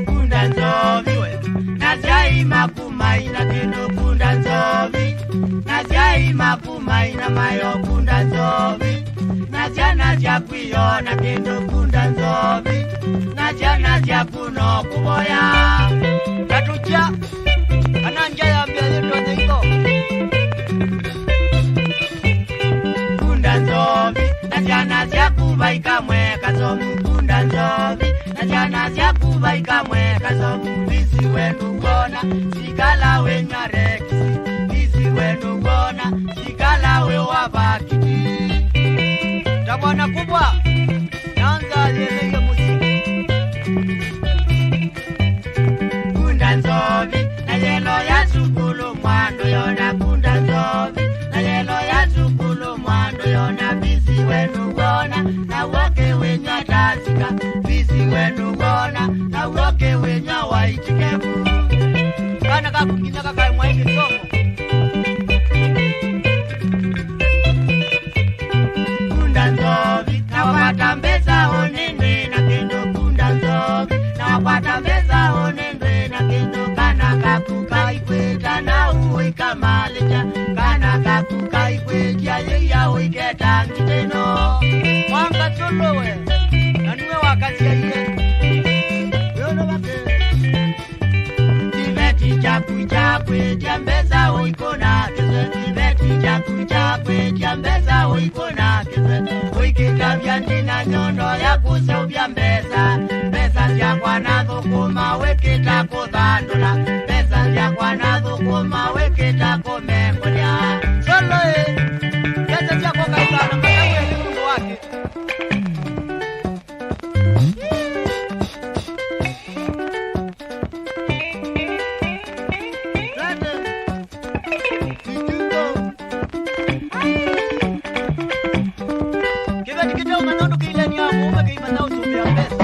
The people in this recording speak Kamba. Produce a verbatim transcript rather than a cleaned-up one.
Kunda nzovi we, na syai makumai na kĩndũ kunda nzovi, na syai makumai na mayo kunda nzovi, na syana syaku iyo na kĩndũ kunda nzovi, na syana syaku no kũvoya. Katũkya, kana ngya ya mbĩa yĩtwa nyaitho. Kunda nzovi, na syana syaku vaikamwe kasomu. Kunda nzovi, na syana syaku vaikamwe kasomu. Visi wendu wona, sikala wĩnywa rekisi. Visi wendu wona, sikala wĩ wa vakiti. Tabwana kubwa, nanza yeleie mũsyĩ. Kunda nzovi, na yelo ya sukulu mwando yona kunda nzovi, na yelo ya sukulu mwando yona visi wenu wona, na woke wenya tasika, visi wenu wona, na woke wenya waitikevu. Kana kakunginya kakae mwaiki somo. Kunda nzovi, na wakwata mbesa onene na kendo kunda nzovi, na wakwata mbesa onene na kendo kana kaku kaikweta na uikamaleja, kana kaku kaikwetia yeya uiketangi teno. Mwanga tolowe, na niwe wakasiaie. Wewe no wake. Kĩveti kyaku kya kwĩtya mbesa ũikũna kĩswe, kĩveti kyaku kya kwĩtya mbesa ũikũna kĩswe, ũikĩtavya ndina nyondo ya kũseũvya mbesa, mbesa syakwa nathũkũma wĩkĩta kũthandũla, mbesa syakwa nathũkũma wĩkĩta kũmengũlya. Solo ĩ, mbesa syakwa kaisana matawĩe nĩ mũndũ wake. Kĩveti kĩteũmanya ũndũ kĩilania mũũme kĩimanya ũsũvĩa mbesa.